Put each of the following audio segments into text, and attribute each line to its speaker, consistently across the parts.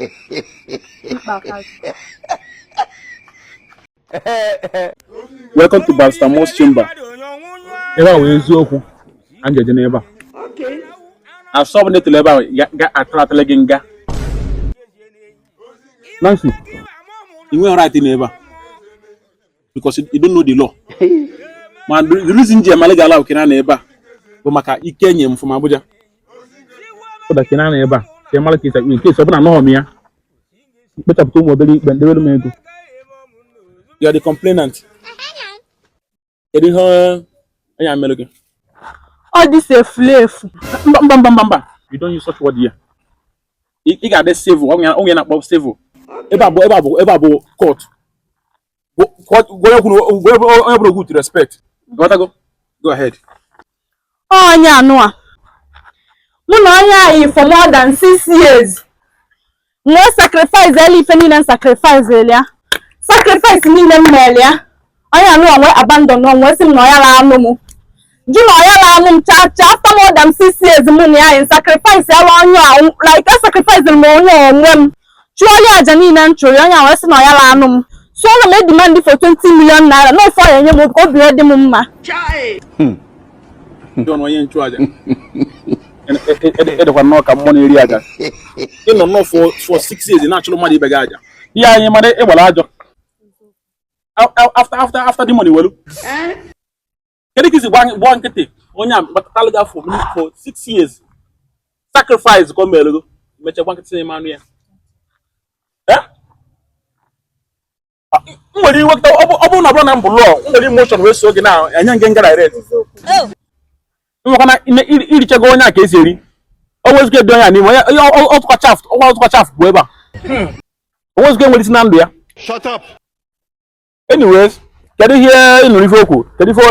Speaker 1: Mkpa.
Speaker 2: Welcome to Barrister Moore's chamber. Ebe a wee eziokwu a njeje n'ebe a. Asọ bụ na-etele ebe a ga-atara gị nga. Nancy, ị nweghị right n'ebe a because you don't know the law. Ma the reason ji emale gị ala okena na ebe a bụ maka ike enye m from Abuja. Ụda kena na ebe a ka ị mara ka esi akpa nke ọ bụla anọghọ m ya mkpechapụta ụmụ obere ikpe ndebere m ego. You are the complainant. Kedu ihe onye a mere gị?
Speaker 1: Ọ dị efulefu.
Speaker 2: Mba, mba, mba, mba, mba, you don't use such word here. Ị ga-adị civil. Onye na-akpọ civil. Ebe a bụ court. Gwa onye kwuru, gwa onye bụrụ with respect. Ghọtago? Go ahead.
Speaker 1: Onye anụa, mụ na onye anyị for more than 6 years, nwee sacrifice elu ife niile m sacrifice elu ya, sacrifice niile m mere ya. Onye anụa nwee abandon ọ, nwee sị m na ọ ya la anụ m, jụ na ọ ya la anụ m cha cha. After more than 6 years mụ na ya anyị sacrifice ala onye a, like a sacrifice m onye onwe m, chụọ ya aja niile m chụrụ ya, onye a wee sị na ọ ya la anụ m. So ana m edemand for 20 million naira na ofe ọ ya enye m ka obi dị m mma.
Speaker 2: John onye nchụaja edekwa nnọọ ka mmụọ na-eri aja. Ị nọ nnọọ for 6 years na-achụrụ mmadụ ibe gị aja. Ihe anyị mara, ịgbara ajọ after the money welu. Kedu ka isi gba nkịtị onye a gbatalụ gị afọ for 6 years sacrifice ka o mere gị, mechaa gba nkịtị n'ime anụ ya? Eh? M nwere iwe ọ bụrụ na m bụ law, m nwere emotion wee so gị na enye nge nga direct nwekwa na irichago onye a ka esi eri. O nwezuga edo onye a n'ime onye ọtụkwa chaf, ọkwa ọtụkwa chaf bụ ebe a o nwezuga enwere isi na ndụ ya.
Speaker 3: Shut up.
Speaker 2: Anyways, kedu ihe ị nụrụ ife okwu?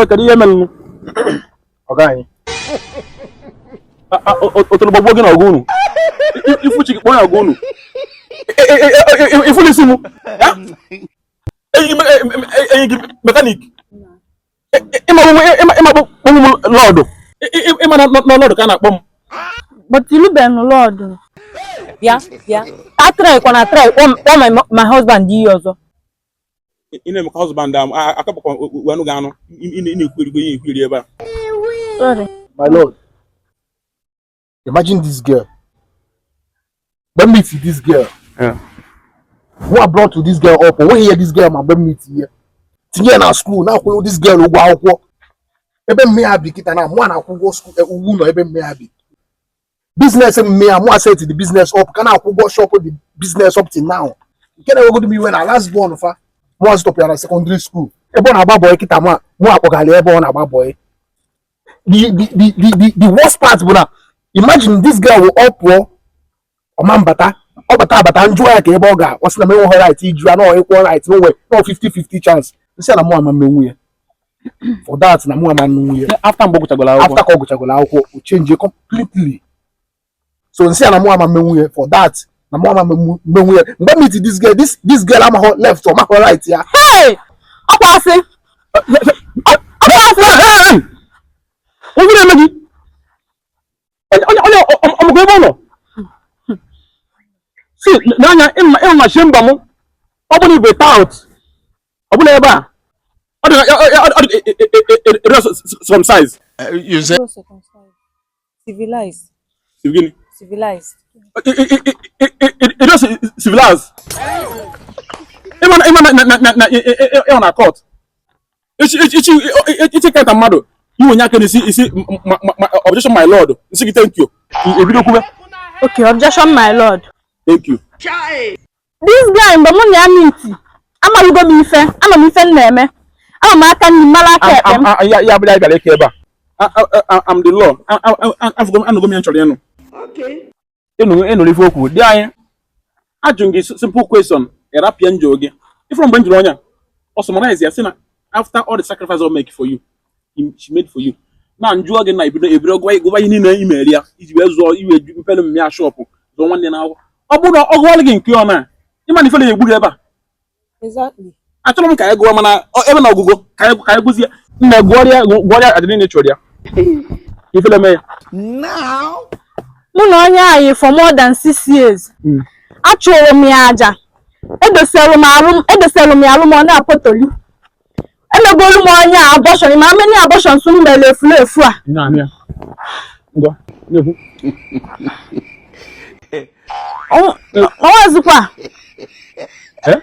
Speaker 2: Kedu ihe melụnụ? Ọga anyị otolo gbagbuo gị na ọgụ unu. Ifuchi gị kpọọ ya ọgụ unu. Ifulisi m ya? Enyi gị mechanic, ịma kpọmụ m lord, ịma na lord ka a na-akpọ m.
Speaker 1: But ilubeghị lord.
Speaker 4: Bịa, bịa, a try kwa na try kpọọ my husband iyi ọzọ.
Speaker 2: Ị na-eme ka husband am akapụkwa anụ gị anụ. Ị na-ekwu erigbo ihe ekwu eri ebe a.
Speaker 1: Sorry.
Speaker 5: My lord, imagine this girl. When meet this girl, who I brought to this girl up, when hear this girl, ma mgbe meet here. Tinye na school, na-akwụ this girl ụgwọ akwụkwọ. Ebe mme ya bi kịta na mụ na-akwụ ụgwọ school, ụgwọ ụlọ ebe mme ya bi. Business mme ya, mụ set the business up, ka na-akwụ ụgwọ shop the business up till now. Nke na-ewegodo m iwe na last born fa, mụ azụtọpụ ya na secondary school. Ebe ọ na-agba boy kịta, mụ akpọgara ebe ọ na-agba boy. The worst part bụ na imagine this girl will ọ pụọ ọma mbata, ọ bata abata, njụọ ya ka ebe ọ ga, ọ sị na m enweghị right iju ya, na equal right no way, no 50-50 chance. Nsị na mụ ama mmenwu ya for that, na mụ ama nnenwu ya.
Speaker 2: After mgbe ọ gụchagoro akwụkwọ?
Speaker 5: After ka ọ gụchagoro akwụkwọ, o change completely. So nsị na mụ ama mmenwu ya for that, na mụ ama mmenwu ya. Mgbe meet this girl, this girl amaghọ left, ọ maghọ right ya.
Speaker 1: Hey! Ọkwa asị. Ọkwa asị.
Speaker 2: Onye na-eme gị onye ọmụgwọ ebe ọ nọ si n'anya ịnọ na chamber m, ọ bụ na ibe tout ọ bụla ebe a ọ dị ọ dị circumcised.
Speaker 3: You say?
Speaker 4: Civilized.
Speaker 2: Gịnị?
Speaker 4: Civilized.
Speaker 2: It just civilized. Ịma na ịma na court ichi ichi keta mmadụ iwe onye aka n'isi isi. Objection, my lord. Isi gị thank you, ebido kwube.
Speaker 1: Okay, objection, my lord.
Speaker 2: Thank you.
Speaker 1: This guy, mgbe mụ na ya meet, amalugo m ife, ama m ife m na-eme. Ama m aka nri, mara aka ekpe m.
Speaker 2: Ya ya bụla bịara ike ebe a. I'm the law. Afụgo anụgo m ya chọrọ ịnụ. Ịnụrụ ife okwu dị anyị ajụ gị simple question, ịrapịa njọ gị ifuru. Mgbe m jụrụ onye a, ọ summarize ya sị na after all the sacrifice I make for you, she made for you, na njụọ gị na ebido gụwa ihe niile i mere ya iji wee zụọ iwe mpere mmịa shop, zụọ nwanne na akwụkwọ. Ọ bụrụ na ọ gụọla gị nke ọ na ịma na ifere ya egbu gị ebe a.
Speaker 4: Exactly.
Speaker 2: Achọrọ m ka anyị gụọ, mana ebe na ọgụgụ ka anyị gụzie. Nna, gụọrịa gụọrịa aja niile chọrọ ya ifele mee ya.
Speaker 1: Mụ na onye anyị for more than 6 years. Achụrụ m ya aja, edoselu m arụ m, edoselu m ya arụ m, ọ na-apọtoli. Emegolu m onye a abortion. Ma many abortions m mere efulefu a.
Speaker 2: Na-anụ ya. Ngwa, na-ekwu.
Speaker 1: Onwezikwa.
Speaker 2: Eh?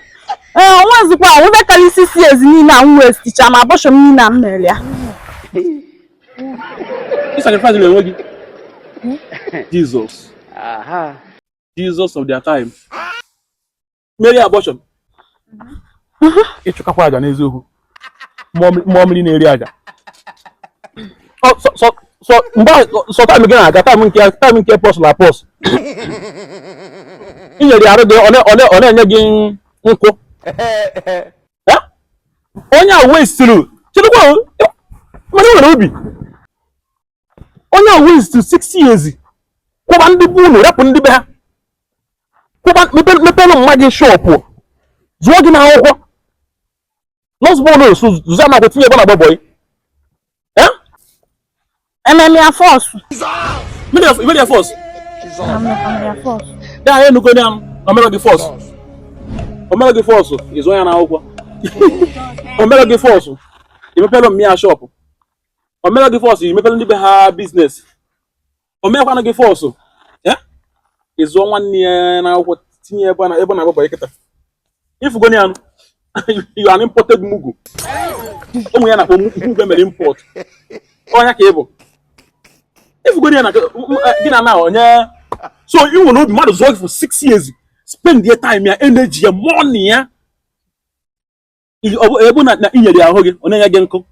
Speaker 1: Ee, onwezikwa onwebe karị 6 years niile a m westicha ma abortion niile a m mere ya.
Speaker 2: Ị sacrifice onwe gị. Jesus. Jesus of their time. Mary abortion. Ịchụkakwa aja n'eziokwu. Mmụọ mmiri na-eri aja. Ọ sọ sọ sọ mgbe sọ time gị na-aga, time nke pọs na pọs. I nyere ya arụ gị, ọ na-enye gị nkwụ. Eh? Onye a wasturu. Chedekwa o, mana nwere obi. Onye a waste 6 years. Kwụba ndị be unu, rapụ ndị be ha. Kwụba mepere mma gị shop. Zụọ gị n'akwụkwọ. Nọọsụ bọọlụ so zụza m akwụkwọ tinye ebe na-agba boy. Eh?
Speaker 1: Ememe ya force.
Speaker 2: Mmeri ya force.
Speaker 1: Ememe ya force.
Speaker 2: Ya ya enugo ya o mere gị force. O mere gị force, ị zụọ ya n'akwụkwọ. O mere gị force, ị mepere mmịa shop. O mere gị force, ị mepere ndị be ha business. O merekwana gị force. Eh? Ị zụọ nwanne ya n'akwụkwọ tinye ebe na-agba boy kịta. Ifugo ya nụ. You are an imported mugu. Ụmụ ya na-akpọ mugu emere import. Ọnya ka ị bụ. Ifugo ya na gị na na onye so ị nwere obi mmadụ zụọ gị for 6 years, spend your time ya, energy ya, money ya. Ọ bụ ebe na i nyere ya ahụ gị, ọ na-enye gị nkụ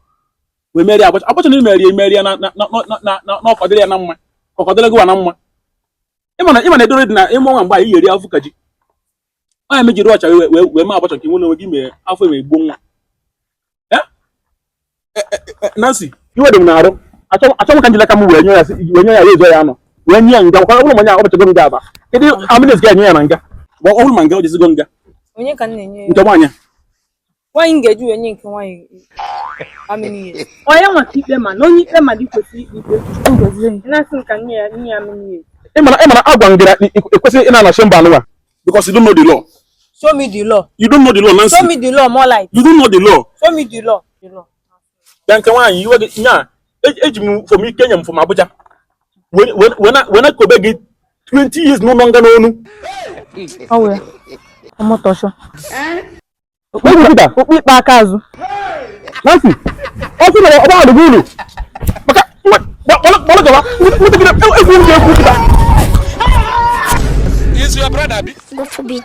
Speaker 2: wee merie abacha abacha na imerie imerie na na na na na na na ọkwadịrị ya na mma ka ọkwadịrị gị wa na mma. Ịma na edore dị na ịmụ nwa mgbe a i yeri afọ ka ji ọ ya mejiri ọcha wee mee abacha nke nwere onwe gị mee afọ wee gbuo nwa. Eh? Nancy, iwe dị m n'arụ. Achọ m ka njilaka m wee nye ya wee nye ya wee zụọ ya anọ wee nye ya nga. Ọ bụrụ ma onye a ọ bụchago nga aba, kedu amines ga-enye ya na nga? Ọ bụrụ ma nga o jezigo nga.
Speaker 4: Onye ka m na-enye ya?
Speaker 2: Nke nwaanyị a.
Speaker 4: Nwaanyị m ga-eji wee nye nke nwaanyị how many years?
Speaker 1: Onye nwata ikpe ma na onye ikpe ma dị kwesịrị ikpe ikpe. Chukwu gozie gị.
Speaker 4: Ị na-asị m ka nye ya nye ya many years?
Speaker 2: Ịmana agwa ngịra ekwesịghị ị na-anachi mba anụwa because you don't know the law.
Speaker 4: Show me the law.
Speaker 2: You don't know the law, Nancy.
Speaker 4: Show me the law, more light.
Speaker 2: You don't know the law.
Speaker 4: Show me the law. The law.
Speaker 2: Ya nke nwaanyị iwe gị nya eji m from ike nye m from Abuja wee na kobe gị 20 years n'ụlọ nga n'onu.
Speaker 1: Ọ wee ọmụtọchọ.
Speaker 2: Okpu Peter.
Speaker 1: Okpu ikpe aka azụ.
Speaker 2: Nancy, ọ sị na ọ gbaghalụ gị uru maka kpọrọ gaba nweta gị egwu gị egwu kịta.
Speaker 3: Is your brother?
Speaker 6: God forbid.